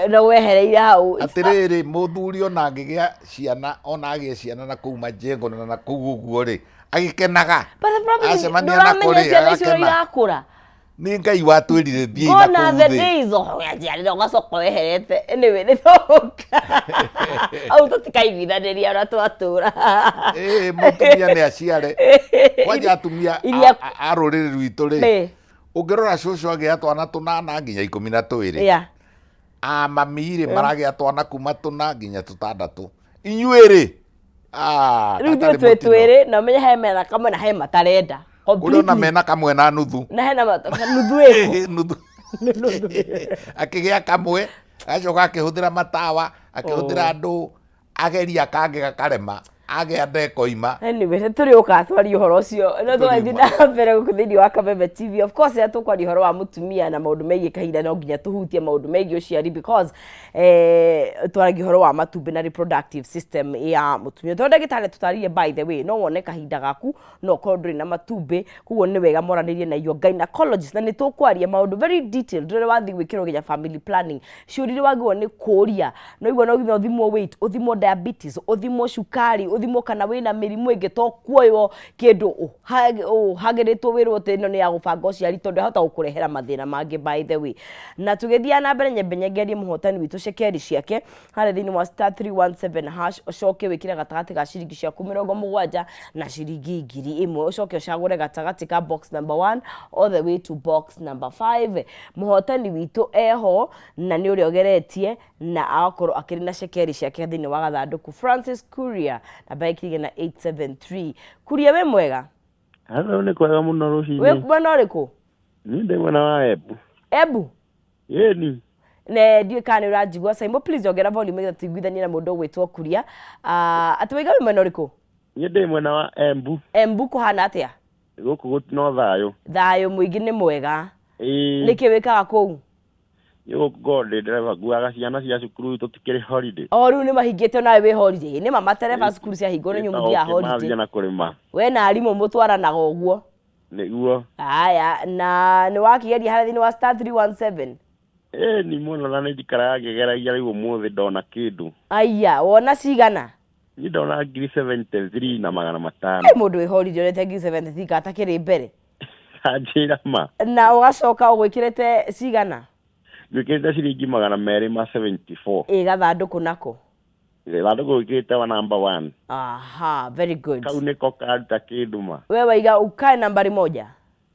Na wehereire hau. Atĩrĩrĩ, mũthuri ona angĩgĩa ciana, ona agĩe ciana na kũu majengo na kũu ũguo rĩ, agĩkenaga. But the problem is, Acemania nako ndũramenya rĩ, ciana icio ũrĩa agakena. irakũra. Nĩ Ngai watwĩrire thiĩi na Gone are kũu the thĩ. days of njiarĩra ũgacoka weherete. Anyway, nĩ tũgũka. Hau tũtikaiguithanĩria ũrĩa twatũra. Ĩĩ, mũtumia nĩ aciare. Kwanja atumia a rũrĩrĩ rwitũ rĩ, ũngĩrora cũcũ agĩa twana tũnana nginya 12. A mami rĩ, maragĩa twana kuma tũna nginya tũtandatũ. Inyuĩ rĩ, ah, Rĩu gatarĩ ithuĩ twĩ mũtino. twĩrĩ na ũmenye he mena kamwe na he matarenda. Kũrĩ ona Completely. mena kamwe na nuthu. Na hena nuthu ĩkũ? Nuthu. Akĩgĩa kamwe, agacoka akĩhũthĩra matawa, akĩhũthĩra andũ, ageria kangĩ gakarema, agĩa ndekoima. Anyway, nĩ tũrĩũka twarie ũhoro ũcio no tũgathiĩ na mbere gũkũ thĩinĩ wa Kameme TV. Of course, rĩrĩa tũkwaria ũhoro wa mũtumia na maũndũ megiĩ kahinda no nginya tũhutie maũndũ megiĩ ũciari because twaragia ũhoro wa matumbĩ na reproductive system ya mũtumia. Tondũ ndagĩtarĩ tũtarĩrie, by the way, no wone kahinda gaku no ũkorwo ndũrĩ na matumbĩ, koguo nĩ wega moranĩrie na your gynecologist, na nĩ tũkwaria maũndũ very detailed rĩrĩa wathiĩ gwĩkĩrwo nginya family planning, ciũria iria wagĩrĩirwo nĩ kũũria. No igua no nginya ũthimwo weight, ũthimwo diabetes, ũthimwo cukari, ũthimwo kana wĩna mĩrimũ ĩngĩ, to kuoywo kĩndũ ũhagĩrĩtwo wĩrwo atĩ ĩno nĩ ya gũbanga ũciari, tondũ yahota gũkũrehera mathĩna mangĩ, by the way. Na tũgĩthiaga na mbere, nyambe nyengerie mũhotani witũ cekeri ciake harĩa thĩinĩ wa *317#. Ũcoke wĩkĩre gatagatĩ ga ciringi ciaku 70 na ciringi 1000, ũcoke ũcagũre gatagatĩ ka box number 1 all the way to box number 5. Mũhotani witũ eho na nĩ ũrĩa ũgeretie na agakorwo akĩrĩ na cekeri ciake thĩinĩ wa gathandũkũ, Francis Kuria, namba ĩkirie na 873. Kuria, wĩ mwega? Hello, nĩ kwega mũno. Wĩ Rũcinĩ. Mwena ũrĩkũ? Niĩ ndĩ mwena wa Embu. Embu? Ĩni. Ne ndiũĩ kana nĩ ũranjigua. Simon, please ongera volume nĩgetha tũiguithanie na mũndũ ũgwĩtwo Kuria. Ah, atĩ waiga wĩ mwena ũrĩkũ? Niĩ ndĩ mwena wa Embu. Embu kũhana atĩa? Gũkũ no thayũ. Thayũ mũingĩ, nĩ mwega. Ĩĩ. Nĩkĩ wĩkaga kũu? Nĩ gũkũ ngoragwo ndĩ ndereba, nguaga ciana cia cukuru, tũtikĩrĩ holiday. O rĩu nĩ mahingĩte, nawe wĩ holiday? Nĩ ma matereba cukuru ciahingwo nĩ Ĩtagwo mũthiaga holiday? kĩmathia na kũrĩma. We na arimũ mũtwaranaga ũguo? Nĩguo. Aya, na nĩ wakĩgeria harĩa thĩinĩ wa *317? Ĩĩ, ni mũno, na nĩ njikaraga ngĩgeragia, rĩu ũmũthĩ ndona kĩndũ. Aya, wona cigana? Niĩ ndona 73,500. Ĩ, mũndũ wĩ holiday onete ngiri 73 gatakĩrĩ mbere. Anjĩra ma. Na ũgacoka ũgwĩkĩrĩte cigana? Gwĩkĩrĩte ciringi 274. Ĩ gathandũkũ nako? Gathandũkũ gwĩkĩrĩte wa number one. Aha, very good. Kau nĩko karuta kĩndũ ma. We waiga ukae nambari moja?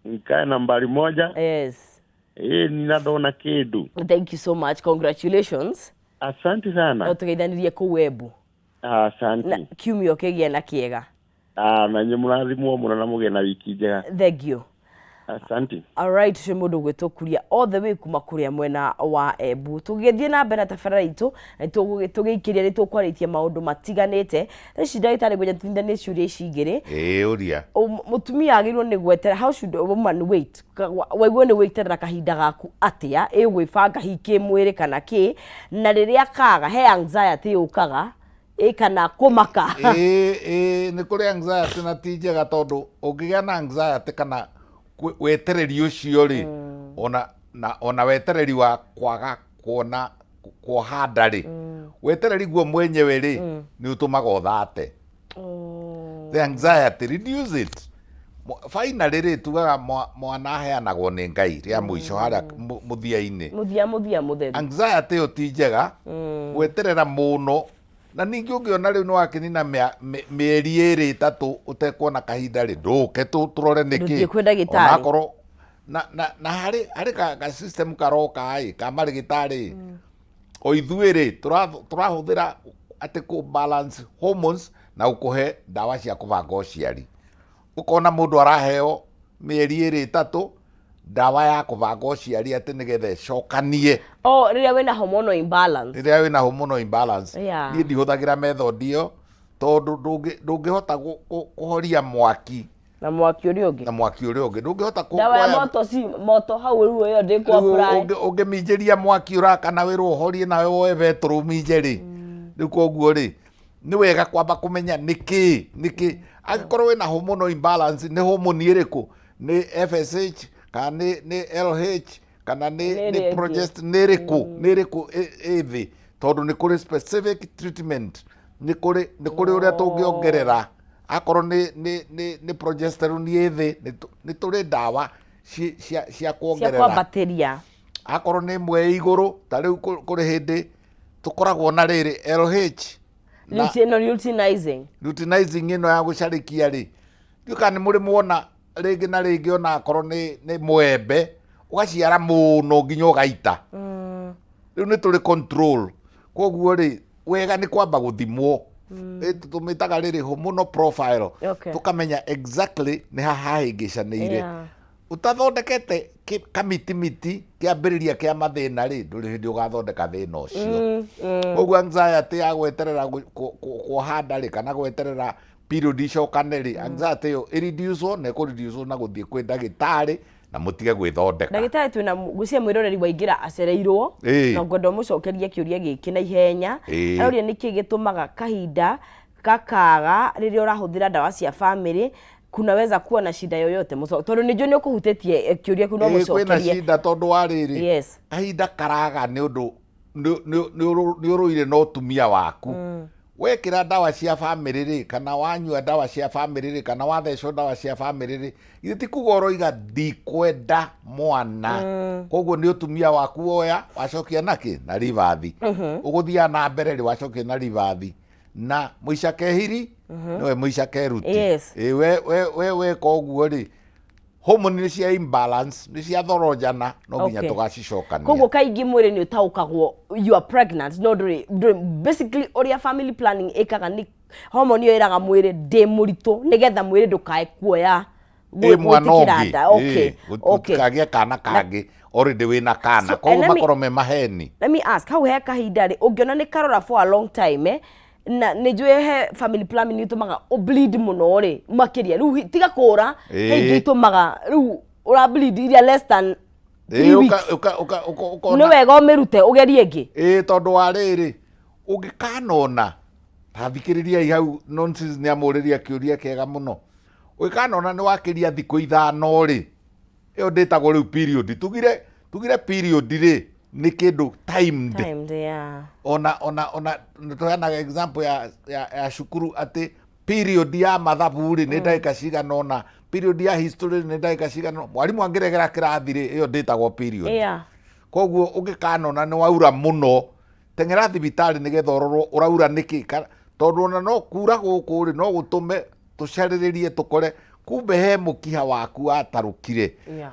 Nikae nambari moja. Yes. Ĩĩ, nina ndona kĩndũ. Thank you so much, congratulations. Asante sana. No tũgeithanirie kũu Embu. Asante. Na kiumia ũkĩgĩa na kĩega. Ah, na inyuĩ mũrathimwo mũno na mũgĩe na wiki njega. Thank you. Asante. Alright, ũcio mũndũ ũgwĩtwo Kuria all the way kuma kũrĩa mwena wa Embu. Tũgĩthiĩ na mbere na tabarĩra itũ, tũgĩikĩria nĩ tũkwarĩtie maũndũ matiganĩte. Thaa ici, ndagĩtarĩ, ngwenda tũnyitithanie ciũria ici igĩrĩ. Ĩĩ, ũria. Mũtumia agĩrĩirwo nĩ gwetera, how should a woman wait? Waigua nĩ gwĩterera kahinda gaku atĩa, ĩ gwĩbanga hihi kĩmwĩrĩ kana kĩ, na rĩrĩa kaga he anxiety yũkaga, ĩ kana kũmaka? Ĩĩ, nĩ kũrĩ anxiety na ti njega, tondũ ũngĩgĩa na anxiety kana wetereri ũcio rĩ, ona wetereri wa kwaga kuona kuoha nda rĩ, wetereri guo mwenyewe rĩ, nĩ ũtũmaga ũthate. The anxiety, reduce it. Finally rĩ, tugaga mwana aheanagwo nĩ Ngai rĩa mũico harĩa mũthia-inĩ. Mũthia mũthia mũtheru. Anxiety ĩyo ti njega, gweterera mũno, na ningĩ ũngĩona rĩu nĩ wakĩnina mĩeri 2, 3 ũtekuona kahinda rĩ, ndũke tũrore nĩkĩ. Ndũthiĩ kwĩ ndagĩtarĩ. Onakorwo na harĩ ka system karoka ĩ ka marĩgĩtarĩ o ithuĩ rĩ, tũrahũthĩra atĩ kũ balance hormones na gũkũhe ndawa cia kũbanga ũciari. Ũkona mũndũ araheo mĩeri 2, 3 ndawa ya kũbanga ũciari atĩ nĩgetha ĩcokanie. O rĩrĩa wĩna hormonal imbalance. Rĩrĩa wĩna hormonal imbalance. Niĩ ndihũthagĩra method ĩyo, tondũ ndũngĩhota kũhoria mwaki na mwaki ũrĩa ũngĩ. Na mwaki ũrĩa ũngĩ ndũngĩhota Ndawa ya moto si moto hau rĩu ĩyo ndĩkũ Rĩu apply. Ũngĩminjĩria mwaki ũrakana wĩrwo ũhorie, nawe woe betũrũ ũminje rĩ, rĩu koguo rĩ, nĩ wega kwamba kũmenya nĩkĩ nĩkĩ. Angĩkorwo wĩna hormonal imbalance, nĩ hormone ĩrĩkũ? Nĩ FSH kana nĩ LH? Kana Nĩ nĩ ĩrĩa nĩ ĩngĩ. progest nĩ ĩrĩkũ, nĩ ĩrĩkũ ĩ thĩ, tondũ nĩ kũrĩ specific treatment, nĩ kũrĩ ũrĩa tũngĩongerera akorwo nĩ progesterone ĩ thĩ, nĩ tũrĩ ndawa cia cia kuongerera, kwambatĩria. Akorwo nĩ ĩmwe ĩ igũrũ, ta rĩu kũrĩ hĩndĩ tũkoragwo na rĩrĩ LH na No, luteinizing. Luteinizing ĩno ya gũcarĩkia rĩ, ndiũĩ kana nĩ mũrĩ muona rĩngĩ na rĩngĩ, ona akorwo nĩ mwembe ũgaciara mũno nginya ũgaita. Rĩu nĩ tũrĩ control, koguo rĩ, wega nĩ kwamba gũthimwo. Tũmĩtaga rĩrĩ hormonal profile, tũkamenya exactly nĩ ha hahĩngĩcanĩire. Ũtathondekete kamitimiti kĩambĩrĩria kĩa mathĩna rĩ, ndũrĩ hĩndĩ ũgathondeka thĩna ũcio. Koguo anxiety ya gweterera kuoha nda rĩ, kana gweterera period icokane rĩ, anxiety ĩyo ĩreducwo na ĩkũreducwo na gũthiĩ kwĩ ndagĩtarĩ na mũtige gwĩthondeka. Ndagĩtarĩ, twĩna ngwĩciria mwĩroreri waingĩra acereirwo na ngwenda ũmũcokerie kĩũria gĩkĩ na ihenya. Aroria nĩkĩ gĩtũmaga kahinda gakaga rĩrĩa ũrahũthĩra ndawa cia famĩlĩ, kunaweza kuwa na shida yoyote? Tondũ nĩ njũĩ nĩ ũkũhutĩtie kĩũria kĩu, no Ĩĩ, kwĩna mũcokerie. Shida tondũ wa rĩrĩ, kahinda karaga nĩ ũndũ nĩ ũrũire na ũtumia waku. Wekĩra ndawa cia bamĩrĩ rĩ, kana wanyua ndawa cia bamĩrĩ rĩ, kana wathecwo ndawa cia bamĩrĩ rĩ, githĩ ti kuga ũroiga ndikwenda mwana? Koguo nĩ ũtumia waku woya wacokia nakĩ na ribathi ũgũthiaga na mbere rĩ, wacokia na ribathi na mũica kehiri nĩwe mũica keruti. Ĩ, we weka ũguo rĩ, hormone nĩ cia imbalance, nĩ cia thoronjana, no nginya tũgacicokania. Koguo kaingĩ mwĩrĩ nĩ ũtaũkagwo you are pregnant, no ndũrĩ. Basically, ũrĩa family planning ĩkaga nĩ hormone ĩyo ĩraga mwĩrĩ ndĩ mũritũ, nĩgetha mwĩrĩ ndũkae kuoya Ĩ mwana gwĩtĩkĩra ũngĩ nda. Okay. Gũtikagĩe kana kangĩ already wĩna kana. So, and koguo makorwo me maheni. Let me ask, hau he kahinda rĩ, ũngĩona nĩ karora for a long time, na nĩ njũĩ he family planning itũmaga ũ bleed mũno rĩ, makĩria rĩu tiga kũra, he ingĩ itũmaga rĩu ũra bleed iria less than 3 weeks. Nĩ Ũkona wega ũmĩrute ũgerie ĩngĩ. Ĩ, tondũ wa rĩrĩ, ũngĩkanona, ta thikĩrĩriai hau, nonsense, nĩ amũrĩria kĩũria kĩega mũno. Ũngĩkanona nĩ wakĩria thikũ 5 rĩ, ĩyo ndĩtagwo rĩu period. Tugire period rĩ, nĩ kĩndũ timed. Timed, yeah. Ona nĩ tũheanaga example ya cukuru atĩ period ya mathabu rĩ, nĩ ndagĩka cigana ũna, period ya history nĩ ndagĩka cigana ũna. Mwarimũ angĩregera kĩrathi rĩ, ĩyo ndĩtagwo period. Koguo ũngĩkanona nĩ waura mũno, teng'era thibitarĩ nĩgetha ũrorwo ũraura nĩkĩ. Tondũ ona no kura gũkũ rĩ, no gũtũme tũcarĩrĩrie tũkore kumbe he mũkiha waku watarũkire,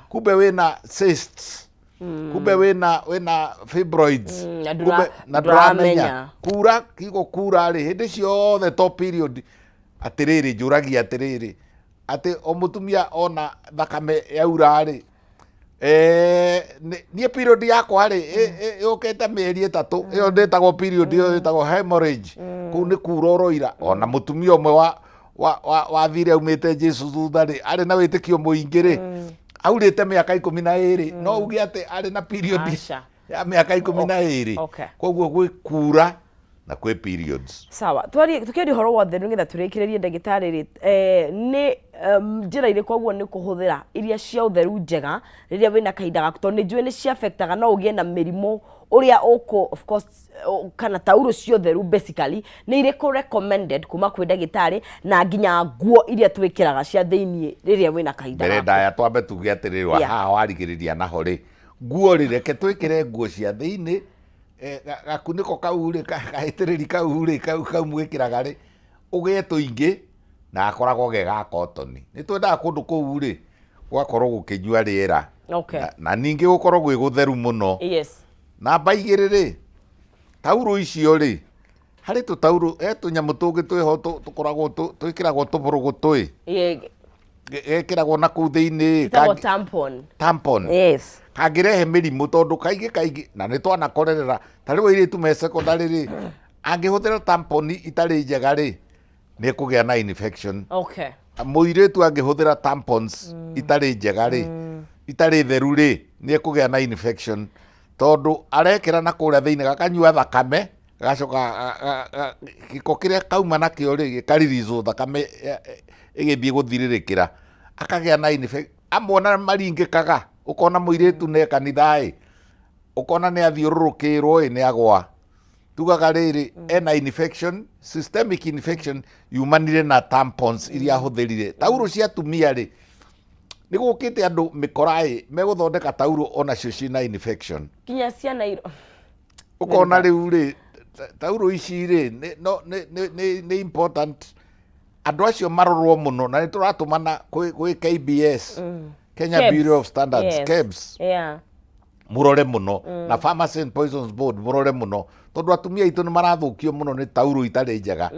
kumbe wĩna cysts, kumbe wĩna fibroids, na kumbe na ndũramenya. Ndũramenya. Kura kiugo kura rĩ, hĩndĩ ciothe to period. Atĩrĩrĩ, njũragia atĩrĩrĩ, atĩ o mũtumia ona thakame yaura rĩ, niĩ period yakwa rĩ, yũkĩte mĩeri 3, ĩyo ndĩtagwo period, ĩyo ĩtagwo hemorrhage. Kũu nĩ kura ũroira. Ona mũtumia ũmwe wa wathire aumĩte Jesu thutha rĩ, arĩ na wĩtĩkio mũingĩ rĩ, aurĩte mĩaka 12, no uge atĩ arĩ na period Aca. ya mĩaka 12? Koguo gwĩ kura na kwĩ periods. Sawa, twarie tukiaria ũhoro wothe nĩgetha tũrĩkĩrĩrie, ndagĩtarĩ rĩ, nĩ njĩra irĩkũ ũguo nĩ kũhũthĩra iria cia ũtheru njega rĩrĩa wĩna kahinda gaku, tondũ nĩ njũĩ nĩ cia affectaga, no ũgĩe na mĩrimũ ũrĩa ũkũ of course, kana taurũ cia ũtheru basically nĩ irĩkũ recommended kuma kwĩ ndagĩtarĩ, na nginya nguo iria twĩkĩraga cia thĩiniĩ rĩrĩa wĩna kahinda Mbere gaku? ndaya twambe tuge atĩrĩrĩ, wa haha warigĩrĩria naho rĩ, nguo rĩ, reke twĩkĩre nguo cia thĩinĩ, gakunĩko kau rĩ, gahĩtĩrĩri kau rĩ, kau mwĩkĩraga rĩ, ũgĩe tũingĩ na gakoragwo ge ga cotton. Nĩ twendaga kũndũ kũu rĩ gũgakorwo gũkĩnyua rĩera, na ningĩ gũkorwo gwĩ gũtheru mũno. Namba 2 rĩ, taurũ icio rĩ, harĩ tũtaurũ, he tũnyamũ tũngĩ twĩho tũkoragwo twĩkĩragwo tũbũrũgũtũ ĩ, gekĩragwo na kũu thĩinĩ. Ĩtagwo tampon. Tampon. Kangĩrehe mĩrimũ, tondũ kaingĩ kaingĩ na nĩ twanakorerera ta rĩu airĩtu me secondary rĩ, angĩhũthĩra tampon itarĩ njega rĩ, nĩ ekũgĩa na infection. Mũirĩtu angĩhũthĩra tampons itarĩ njega rĩ, itarĩ theru rĩ, nĩ ekũgĩa na infection, tondũ arekĩra na kũrĩa thĩinĩ gakanyua thakame, gagacoka gĩko kĩrĩa kauma nakĩo rĩ, gĩkaririzwo thakame ĩgĩthiĩ gũthirĩrĩkĩra, akagĩa na infection. Amwe ona maringĩkaga Ũkona mũirĩtu nĩ kanitha ĩ, ũkona nĩ athiũrũrũkĩrwo ĩ, nĩ agwa. Tugaga rĩrĩ, ena infection, systemic infection yumanire na tampons iria ahũthĩrire. Taurũ cia atumia rĩ, nĩ gũkĩte andũ mĩkora ĩ, megũthondeka taurũ onacio ciĩna infection. Nginya ciana iro. Ũkona rĩu rĩ, taurũ ici rĩ, nĩ, no, nĩ, nĩ, nĩ, nĩ important andũ acio marorwo mũno, na nĩ tũratũmana kwĩ, kwĩ KBS, Kenya KEBS. Bureau of Standards, Yes. KEBS. Mũrore mũno, na Pharmacy and Poisons Board mũrore mũno, tondũ atumia aitũ nĩ marathũkio mũno nĩ taurũ itarĩ njega.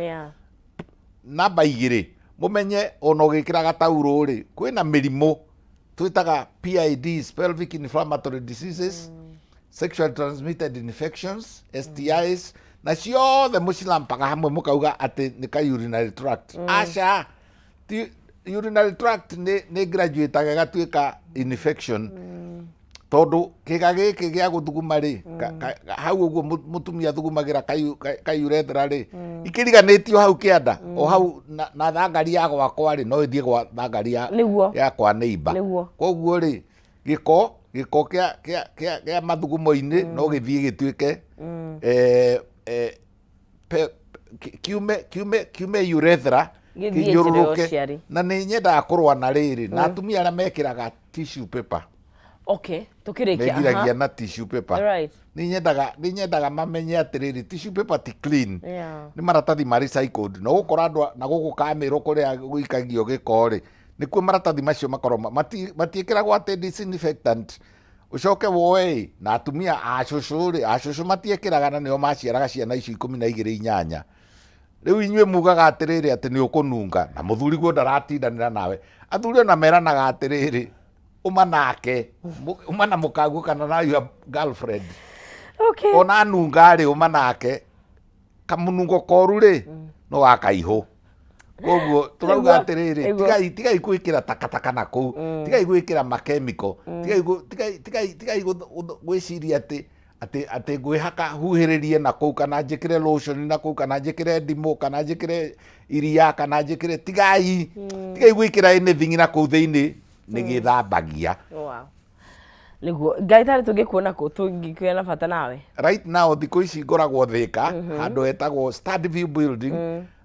Namba 2, mũmenye ona ũgĩkĩraga taurũ rĩ, kwĩna mĩrimũ twĩtaga PIDs, pelvic inflammatory diseases, sexually transmitted infections, STIs, na ciothe mũcilampaga hamwe mũkauga atĩ nĩ ka urinary tract. Aca, ti urinary tract nĩ nĩ graduate ĩgatuĩka infection, tondũ kĩga gĩkĩ gĩa gũthuguma rĩ, hau ũguo mũtumia athugumagĩra ka urethra rĩ, ikĩriganĩtio hau kĩanda o hau na thangari ya gwakwa rĩ, no ĩthiĩ gwa thangari ya ya kwa neighbor. Koguo rĩ, gĩko gĩko kĩa kĩa kĩa kĩa mathugumo-inĩ no gĩthiĩ gĩtuĩke kiume kiume kiume urethra Gĩthiĩ njĩra ya kĩnyũrũrũke. ũciari. Na nĩ nyendaga kũrũa na rĩrĩ na atumia arĩa mekĩraga tissue paper. Okay, tukĩrĩkia. Megiragia na tissue paper. Nĩ nyendaga mamenye atĩrĩrĩ, tissue paper ti clean. Nĩ maratathi ma recycled, na ũgũkora andũ na gũkũ Kamĩrũ kũrĩa gũikagio gĩko rĩ, nĩkuo maratathi macio makorwo matiĩkĩragwo atĩ disinfectant. Ũcoke woe na atumia a cũcũ rĩ, a cũcũ matiĩkĩraga na nĩo maciaraga ciana icio 12 8. Rĩu inyuĩ mugaga atĩrĩrĩ atĩ nĩ ũkũnunga, na mũthuri guo ndaratindanĩra nawe. Athuri ona meranaga atĩrĩrĩ, uma nake, uma na mũkaguo kana na your girlfriend. Ona anunga rĩ, uma nake, kamũnungo koru rĩ, no gakaihũ. Koguo tũrauga atĩrĩrĩ, tigai tigai gwĩkĩra takataka na kũu, tigai gwĩkĩra makemiko, tigai tigai tigai tigai gwĩciria atĩ atĩ atĩ ngwĩhaka huhĩrĩrie na kũu, kana njĩkĩre lotion na kũu, kana njĩkĩre ndimũ, kana njĩkĩre iria, kana njĩkĩre, tigai tigai gwĩkĩra anything na kũu thĩinĩ, nĩ gĩthambagia. Wow. Nĩguo ndagĩtarĩ, tũngĩkuona kũ tũngĩkĩona na bata nawe? Right now thikũ ici ngoragwo Thĩka, handũ hetagwo Standview Building,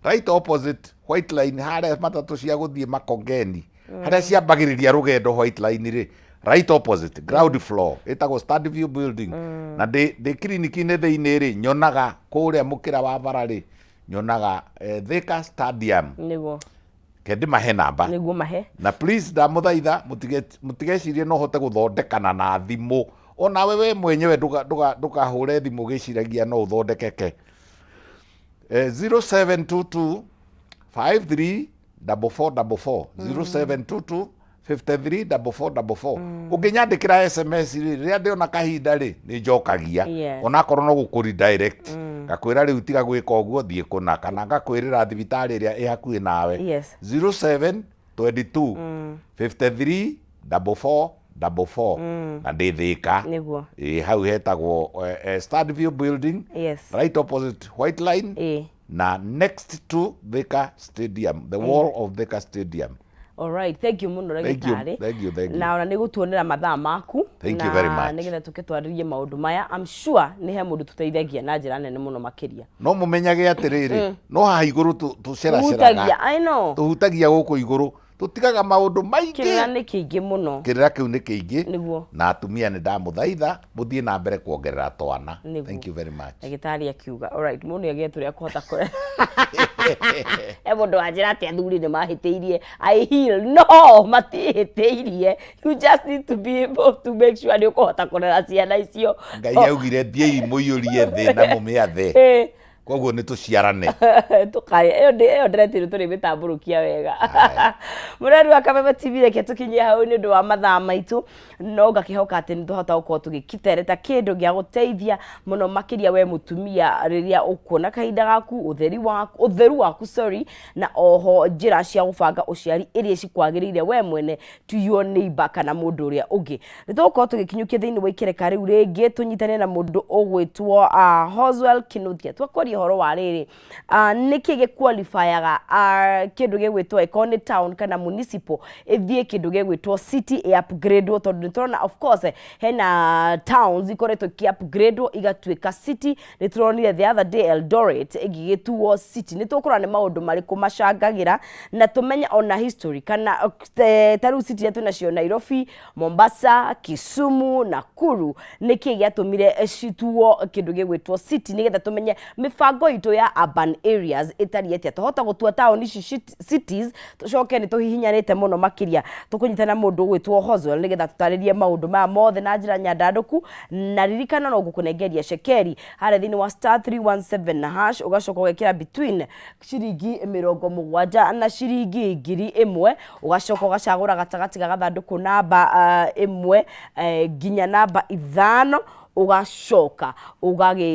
right opposite White Line, harĩa matatũ cia gũthiĩ Makongeni, harĩa ciambagĩrĩria rũgendo White Line rĩ, right opposite, ground floor, ĩtagwo Standview Building. Na ndĩ ndĩ kiriniki-inĩ thĩinĩ rĩ, nyonaga kũrĩa mũkĩra wa bara rĩ, nyonaga Thĩka Stadium. Ke ndĩmahe namba. Nĩguo mahe. Na please ndamũthaitha mũtigecirie no hote gũthondekana na thimũ. Onawe we mwenyewe ndũkahũre thimũ ũgĩciragia no ũthondekeke. 0722 53 4444, 0722 53 4444. Ũngĩnyandĩkĩra SMS rĩ, rĩrĩa ndĩona kahinda rĩ, nĩ njokagia. Onakorwo no gũkũ redirect, ngakwĩra rĩu tiga gwĩka ũguo, thiĩ kũna, kana ngakwĩrĩra thibitarĩ ĩrĩa ĩ hakuhĩ nawe. 0722 53 4444, na ndĩ Thĩka. Ĩ hau hetagwo Standview Building, right opposite White Line, na next to Thika Stadium, the wall of Thika Stadium. All right, thank you mũno Thank you, ndagĩtarĩ. thank you, thank you. Na ona nĩ gũtuonera mathaa maku. Thank you very Na much. nĩgetha tũke twarĩrie maũndũ maya. I'm sure nĩ he mũndũ tũteithagia na njĩra nene mũno makĩria. No mũmenyage atĩrĩrĩ, no haha igũrũ tũceraceraga. Tũhutagia, I know. Tũhutagia gũkũ igũrũ, tũtigaga maũndũ maingĩ. Kĩrĩra nĩ kĩingĩ mũno. Kĩrĩra kĩu nĩ kĩingĩ. Na atumia nĩ ndamũthaitha mũthiĩ na mbere kuongerera twana. Thank you very much. Ndagĩtarĩ akiuga, all right, mũndũ nĩagĩe tũrĩa akũhota kũrera. He mũndũ wanjĩra atĩ athuri nĩ mahĩtĩirie. I heal. No, matihĩtĩirie. You just need to be able to make sure nĩ ũkũhota kũrera ciana icio. Ngai augire thiĩi mũiyũrie thĩ na mũmĩathe. Koguo nĩ tũciarane. Tũkae ĩyo ĩyo ndĩretĩrwo tũrĩ mĩtambũrũkia wega. Mũreri wa Kameme TV, reke tũkinyie hau nĩ ũndũ wa mathaa maitũ, no ngakĩhoka atĩ nĩ twahota gũkorwo tũgĩkitereta kĩndũ gĩa gũteithia mũno makĩria we mũtumia rĩrĩa ũkuona kahinda gaku, ũtheri waku, ũtheru waku, sorry, na oho njĩra cia gũbanga ũciari iria cikwagĩrĩire we mwene to your neighbor kana mũndũ ũrĩa ũngĩ. Nĩ tũgũkorwo tũgĩkinyũkia thĩinĩ wa ikereka rĩu rĩngĩ tũnyitane na mũndũ ũgwĩtwo Hoswell Kinuthia twakwaria. Twarie ũhoro wa rĩrĩ, nĩkĩ gĩqualifyaga kĩndũ gĩgwĩtwo ĩkorwo nĩ town kana municipal ĩthiĩ kĩndũ gĩgwĩtwo city ĩ upgradewo, tondũ nĩ tũrona of course hena towns ikoretwo ikĩ upgradewo igatuĩka city. Nĩ tũronire the other day Eldoret ĩgĩgĩtuo city. Nĩ tũkũrora nĩ maũndũ marĩkũ macangagĩra na tũmenye ona history kana ta rĩu city iria twĩnacio Nairobi, Mombasa, Kisumu, Nakuru, nĩkĩ gĩatũmire cituo kĩndũ gĩgwĩtwo city, nĩgetha tũmenye mĩbango itũ ya urban areas ĩtariĩ atĩa, twahota gũtua taũni ici cities tũcoke nĩ tũhihinyanĩte mũno makĩria. Tũkũnyitana mũndũ ũgwĩtwo Hoswell nĩgetha tũtarĩrie maũndũ maya mothe na njĩra nyandandũku. Na ririkana no ngũkũnengeria cekeri harĩa thĩinĩ wa star 317 hash, ũgacoka ũgekĩra between ciringi 70 na ciringi 1000, ũgacoka ũgacagũra gatagatĩ ga gathandũkũ namba 1 nginya namba 5, ũgacoka ũgagĩ